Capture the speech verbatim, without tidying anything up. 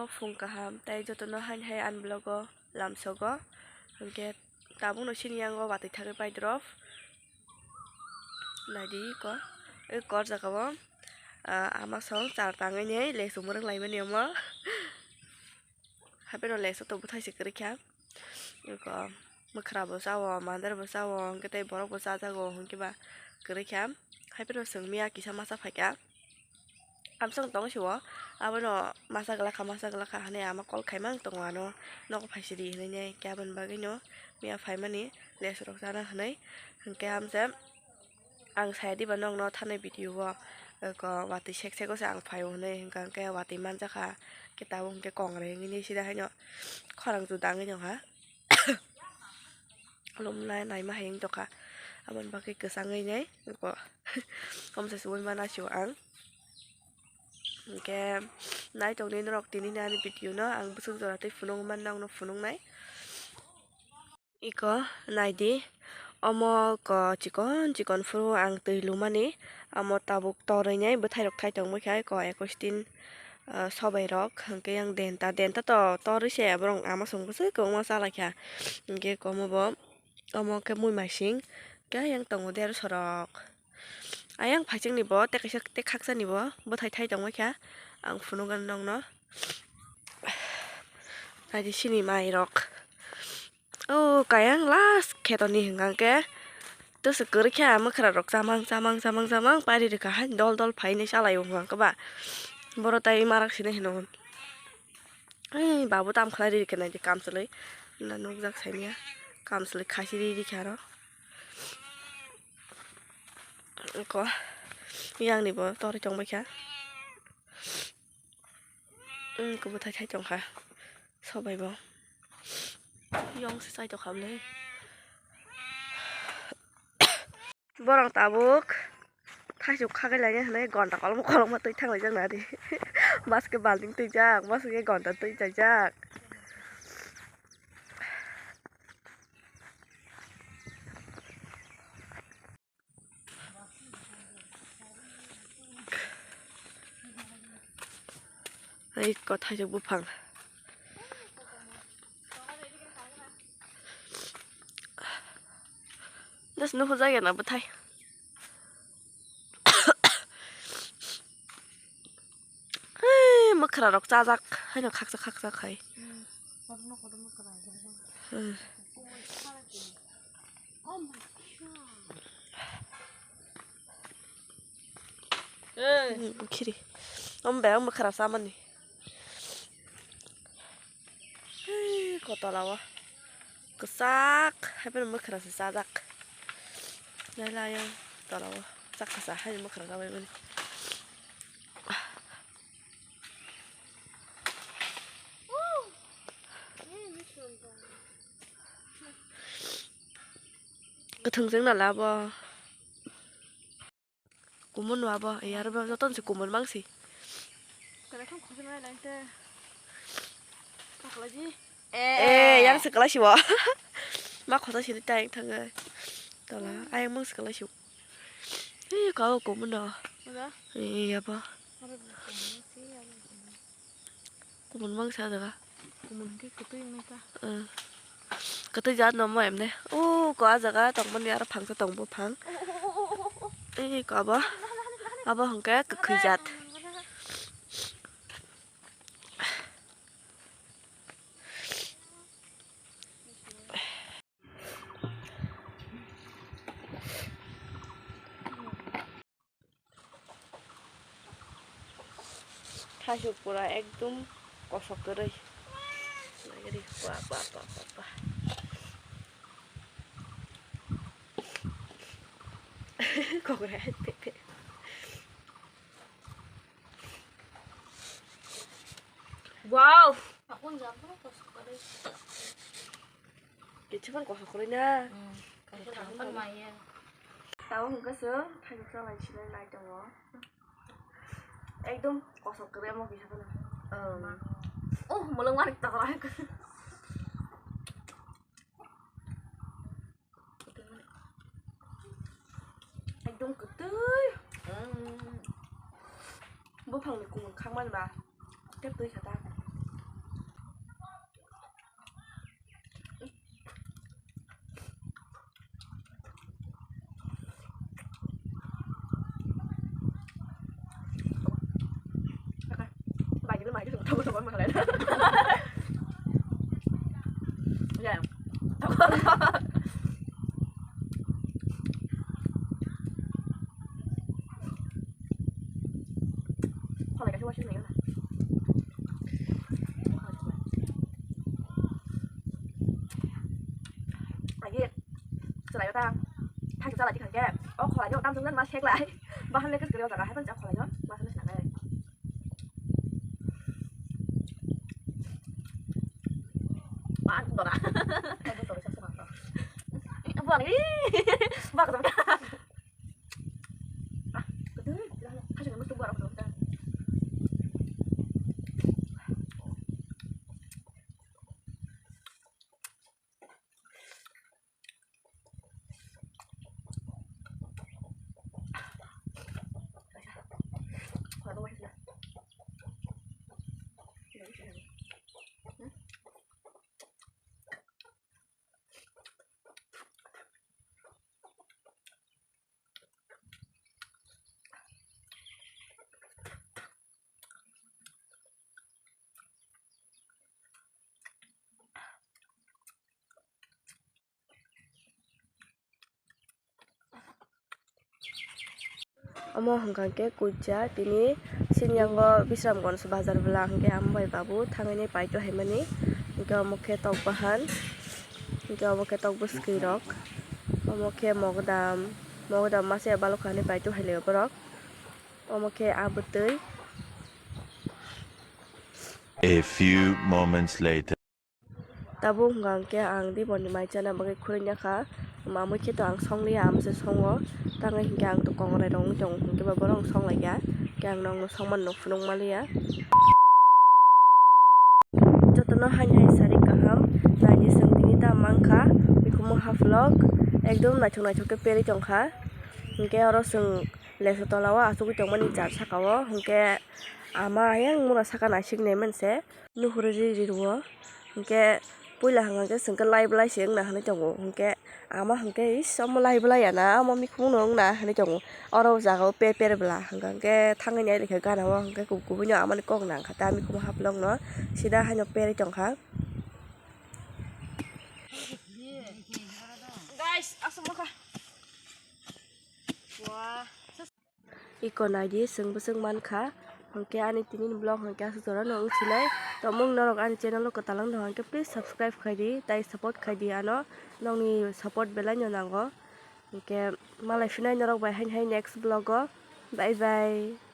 Phung kaham tei jotono haini hai ani vlog o lamsogo. Hwnkhe tabukno chini yango watwi thangwi paidrop. Naidi ko, e kor jaga o, ah, ama song char tangwi nei lesu mwrwk laimani omo. Hapheno lesu to bwthai se kwrwi kha. Eko mwkhra bo chao, mandar bo chao, hwnkhe tei borok bo chajago, hwnkhe ba kwrwi kha. Hapheno chwng miya kisa masa phaikha. Amsong tong sio, abono masa glakha, masa glakha hinui ama call khaimang tongo ano, nogo phaisidi hinui nai, khe aboni bagwino miya phaimani lesu rok chana hinui, hwnkhe amse ang saya diba nokno thanai video o, eko watwi sek sek o se ang phaio hinui, hwnkha hwnkhe watwi manjakha, khe tabuk hwnkhe kongrai wngwi sida haino khorang juda wngwi tongkha. Lumnai naima hai wng tongkha. Aboni bagwi kwchangwi nai, eko, omsa se ui mana sio ang. Hwnkhe nai tongdi norok tini ni ani video no ang bwswk jora twi phunuk man nokno phunuknai. Eko naidi, omo ko chikon chikon phuru ang twi lumani, omo tabuk torwi nai bwthai rok thai tongmani khe ko ekwis din, ah, sobai rok hwnkhe yang denta denta to torwi se borok ama song bwswk kwbangma chalaikha. Hwnkhe omo bo, omo khe muimasing khe yang tongo derso rok. Ayang phaisingni bo tei kaisa tei khaksani bo bwthai thai tongmani kha, ang phunukgwi nokno. Naidi sini mai rok. O kayang last khetoni hwnkha khe, to se kwrwi khe mwkhra rok chamang chamang chamang chamang pairi rwkha hai dol dol phaini chalai o hwnkha khe ba. Boro tai marak sini hino. Ei babu tam khlai ri khe naidi kamchwlwi. Na nukjak saimanya. Kamchwlwi khasi ri ri khe aro. Eko. Yangni bo torwi tongbai kha. Eko bwthai thai tongkha. Sobai bo. Yong se chai tongkha bwlai. Borok tabuk thaisuk khagai laina hinui gonta kolokma kolokma twi thanglaijak nadi. Bus khe balting twijak, bus khe gonta twi chaijak. Ai, ko thaisuk buphang. Das nuhur jagana bwthai. Hei, mwkhra rok chajak, haino khaksa khaksa khai. Hmm. Hmm, khiri. Om be, om mwkhra samani. Hei, ko tola o. Kwchak, hai phano mwkhra se chajak. Nai lai o tola o. Chak kwchak hai mwkhra chabai mani. Kwthwng chwng na labo. Kumun wa bo, yar bo joton se kumun mang si. Kare kham khosna lai te. Pakla ji. Eh, yang se kala si bo. Ma khosa si tai thang. Tola, ayang mang se kala si. Eh, ka o kumun no. Ada? Eh, ya ba. Ada kumun si, ada kumun. Kumun mang sa jaga. Kumun ke kutui nai ta. Eh. Kutui jat no mo emne. O ko a jaga tong mani aro phang sa tong bo phang. Eh, ko abo. Abo hwnkhe kwkhwi jat. Thaisuk pura ekdum kosok kwrwi. Nagari, ba, ba, ba, ba, ba. Kokre, pe, pe. Wow! Takun jam pura kosok kwrwi. Kichuman kosok kwrwi na. Hmm. Kosok kwrwi maya. Tao hwnkhe chwng thaisuk salai sinai nai tongo. Ekdom kosok kwrwi omo kisa phano. Hmm. Oh, mulung mani tokra. Ekdom kwtwi. Mm. Buphangni kumun khakmani ba. Tei twi kha ta. Ya. Kholai kaisa waisa nai. Lagi. Chwraio ta. Thang chala di khangke. O kholai yo tam jong ma sek lai. Bahan le kis kri o jaga hai ban ja kholai yo. Ma sek nai. Ba dora. Ba ni. Ba ka. Omo hwnkha khe kucha tini siniyango Bisramganj bazar bwla hwnkhe amo bai babu thangwi paito haimani, hwnkhe omo khe tok bahan, hwnkhe omo khe tok bwswkwi rok, omo khe mogodam, mogodam masa ya balokha hinwi paito hai laio borok, omo khe ah bwtwi. A few moments later. Tabuk hwnkha hwnkhe ang Diboni mai chana bagwi khurui ya kha. Mamui khe to ang song liya, amse songo. Tangwi hinkhe ang to kongrai rok wng tongo, hinkhe ba bono ang song lai ya. Khe ang nokno songmani no phunuk ma liya. Jotono haini hai sari kaham, naidi chwng tini ta mankha, mikhumu haphlok, ekdom naithok naithok khe perwi tongkha. Hinkhe oro chwng lesu tola o achugwi tongmani jar saka o, hinkhe ama ayang mura saka naisik nai manse. Nuhuri ri ri rwo. Hinkhe puila hwnka khe chwngkhe lai belai se wngna hinwi tongo. Hinkhe ama hinkhe is omo lai belai ya na, omo mikhumu no wngna hinwi tongo. Oro o jaga o per per bwla hwnka khe thangwi nai rikha gana o, hinkhe kubui no ama ni kok nang kha ta mikhumu haphlok no sida haino perwi tongkha. Guys, aswk wngkha. Wah. Iko naidi, chwng bwswk mankha. Hwnkhe ani tini ni vlog hwnkhe aswk jora no wng sinai. Tongmung norok ani channel o kwtal wng tong hwnkhe please subscribe khai di, tai support khai di ano. Nokni support belai no nango. Hwnkhe malai phinai norok bai haini hai next vlog o. Bye bye.